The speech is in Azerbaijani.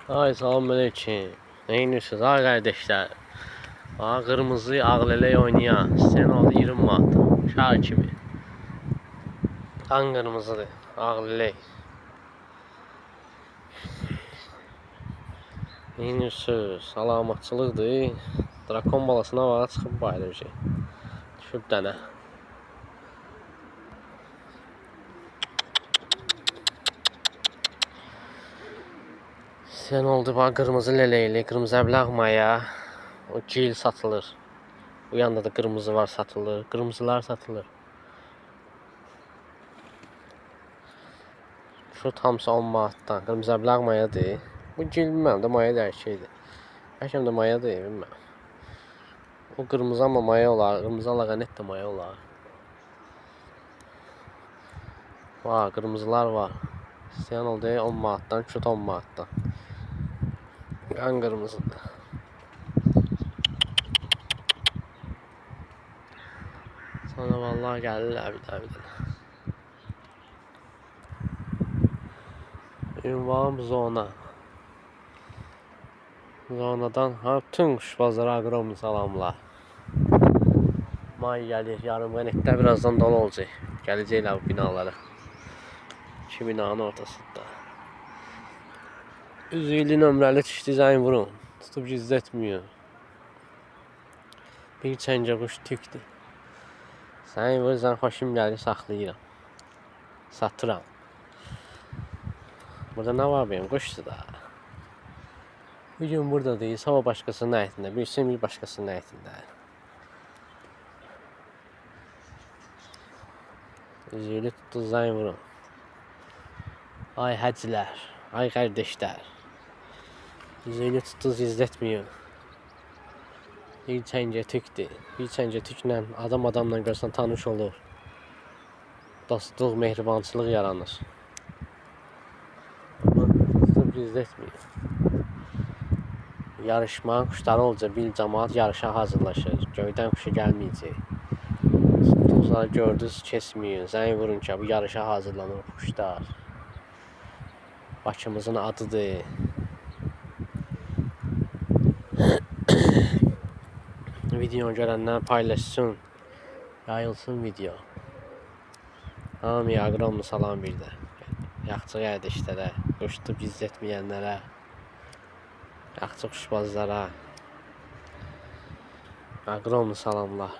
Ay salam aleyküm. Neyinirsiniz ay qardaşlar? Aa, qırmızı ağ lələk oynayan. Sen oldu 20 manat. Şar kimi. Qan qırmızıdır. Ağ lələk. Neyinirsiniz? Salamatçılıqdır. Drakon balasına bax çıxıb bayıra bir şey. Düşüb dənə. Sen oldu bax qırmızı lələkli, qırmızı əbləq maya. O gil satılır. Bu yanda da qırmızı var satılır. Qırmızılar satılır. Şu hamısı 10 manatdan. Qırmızı əbləq mayadır. Bu gil bilmirəm də maya dəyişikdir. Bəlkə də mayadır, bilmirəm. O qırmızı amma maya olar. Qırmızı alaqanet də maya olar. Var, qırmızılar var. İstəyən oldu 10 manatdan, küt 10 manatdan. Qan qırmızıdır. Sonra vallahi gəlirlər bir daha bir dənə. Ünvanım zona. Zonadan ha bütün quşbazlara aqromlu salamlar. May gəlir, yarım qənetdə birazdan dolu olacaq. Gələcəklər bu binalara. İki binanın ortasında. Üzüylü nömrəli çişdi zəng vurun. Tutub gizlətmiyor. Bir çəngə quş tükdür. Zəng vurursan xoşum gəlir, saxlayıram. Satıram. Burada nə var benim? Quşdur da. Bir gün burada deyil, sabah başqasının həyətində, birisi bir başqasının həyətində. Üzüylü tutdu zəng vurun. Ay həcilər, ay qardaşlar. Üzüylü tutdu gizlətmiyor. Bir çəngə tükdür. Bir çəngə tüklə adam adamla görsən tanış olur. Dostluq, mehribançılıq yaranır. Amma tutub gizlətmiyor. Yarışmanın quşları olacaq, bir camaat yarışa hazırlaşır. Göydən quşu gəlməyəcək. Tutduqları gördünüz, kesməyin. Zəng vurun ki, bu yarışa hazırlanır bu quşlar. Bakımızın adıdır. Videonu görənlər paylaşsın. Yayılsın video. Hamıya aqromlu salam bir də. Yaxçı qardaşlara, quş tutub gizlətməyənlərə, yaxçı quşbazlara. Aqromlu salamlar.